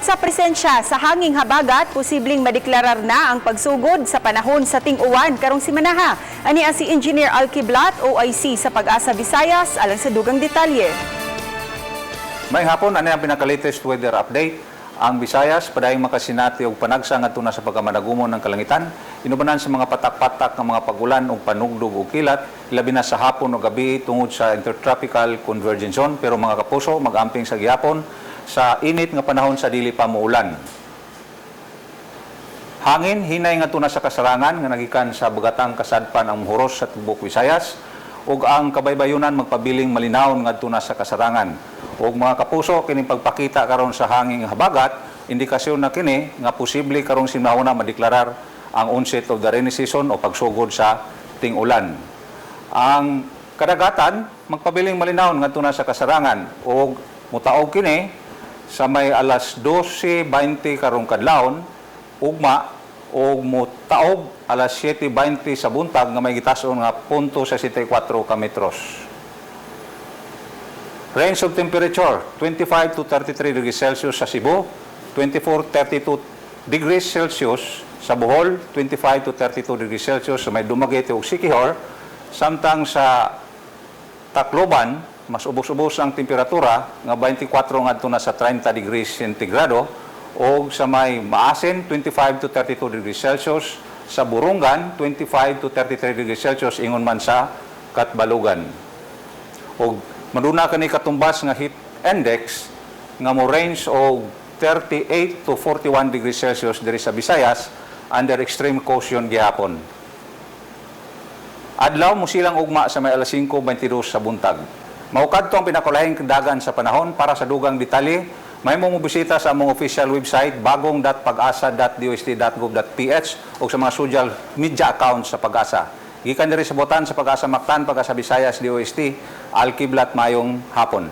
Tungod sa presensya sa hanging habagat, posibleng madeklarar na ang pagsugod sa panahon sa ting-uwan karong simanaha. Ani ang si Engineer Alkiblat, OIC sa Pag-asa Visayas, alang sa dugang detalye. Maayong hapon, ano ang pinaka-latest weather update? Ang Visayas, padayong makasinati og panagsa ngadto na sa pagkamanagumon ng kalangitan, inubanan sa mga patak-patak ng mga pagulan ug panugdog ug kilat, labi na sa hapon o gabi tungod sa intertropical convergence zone. Pero mga kapuso, magamping sa gihapon sa init nga panahon sa dili pa muulan. Hangin hinay ngadto na sa kasarangan nga nagikan sa bagatang kasadpan ang muhuros sa tibok Visayas ug ang kabaybayunan magpabiling malinawon ngadto na sa kasarangan. Ug mga kapuso, kining pagpakita karon sa hanging habagat, indikasyon na kini nga posible karong simahuna madeklarar ang onset of the rainy season o pagsugod sa ting-ulan. Ang kadagatan magpabiling malinawon ngadto na sa kasarangan ug mutaog kini sa may alas 12:20 karong kadlawon ugma og mutaob alas 7:20 sa buntag nga may gitason nga 0.64 ka metros. Range of temperature, 25 to 33 degrees Celsius sa Cebu, 24 32 degrees Celsius sa Bohol, 25 to 32 degrees Celsius sa may Dumaguete ug Siquijor, samtang sa Tacloban, mas ubos-ubos ang temperatura nga 24 ngadto na sa 30 degrees Centigrado og sa may Maasin, 25 to 32 degrees Celsius, sa Borongan, 25 to 33 degrees Celsius, ingon man sa Catbalogan. Og maduna kani katumbas nga heat index nga mo range og 38 to 41 degrees Celsius diri sa Visayas, under extreme caution gihapon. Adlaw musilang ugma sa may alas 5:22 sa buntag. Mao kadto ang pinakulahing dagan sa panahon. Para sa dugang detalye, mahimong mobisita sa among official website bagong.pagasa.dost.gov.ph o sa mga social media accounts sa Pag-asa. Gikan diri sa Botan sa Pag-asa Mactan, Pag-asa Visayas, DOST, Alkiblat, maayong hapon.